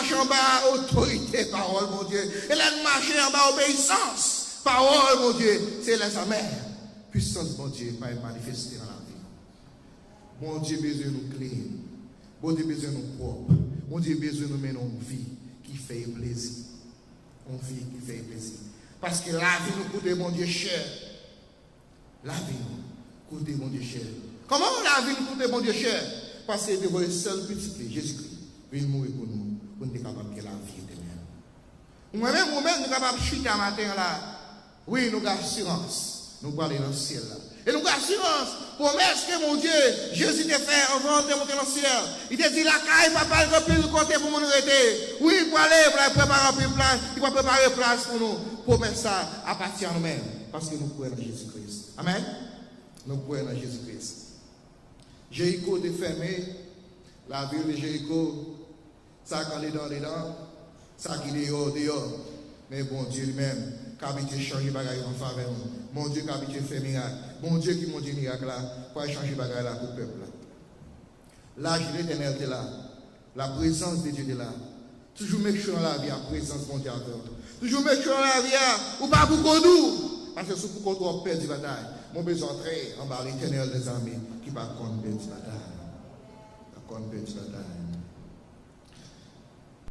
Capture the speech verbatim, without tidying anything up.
mache anba otorite pawòl Bondye. E lè n mache anba obeyisans pawòl Bondye, se lè sa menm pisans Bondye pral manifeste nan lavi nou. Bondye bezwen nou clean. Bondye bezwen nou pwòp. Bondye bezwen nou mennen yon vi ki fè l plezi. Yon vi ki fè l plezi. Paske lavi nou koute Bondye chè. Lavi nou koute Bondye chè. Kòman lavi nou koute Bondye chè? Paske li te voye sèl pitit li, Jezikri, vin mouri pou nou, pou nou te kapab gen lavi etènèl. Ou menm, ou menm, nou kapab chita maten an la. Wi, nou gen asirans. Nou prale nan syèl la. E nou gen asirans. Pwomès ke Bondye, Jezi te fè anvan l te monte nan syèl. Li te di lakay Papa l gen anpil kote pou moun rete. Wi, li prale, pou l al prepare anpil plas. Li pral prepare plas pou nou. Pwomès sa apati a nou menm. Paske nou kwè nan Jezi Kris. Amèn. Nou kwè nan Jezi Kris. Jeriko te fèmen, lavil de Jeriko, sa k andedan, andedan, sa ki deyò, deyò. Men Bondye li menm, k abitye chanje bagay yo an favè nou. Bondye k abitye fè mirak. Bondye ki Bondye mirak la, pral chanje bagay la pou pèp la. Laj Letènèl te la. Laprezans de Dye te la. Toujou make sure nan lavi a, prezans Bondye avè w. Toujou make sure nan lavi a, ou pa pou kont ou. Paske si w pou kont ou, w ap pèdi batay. Men w bezwen antre anba Letènèl dèzame ki pa konn pèdi batay. Pa konn pèdi batay.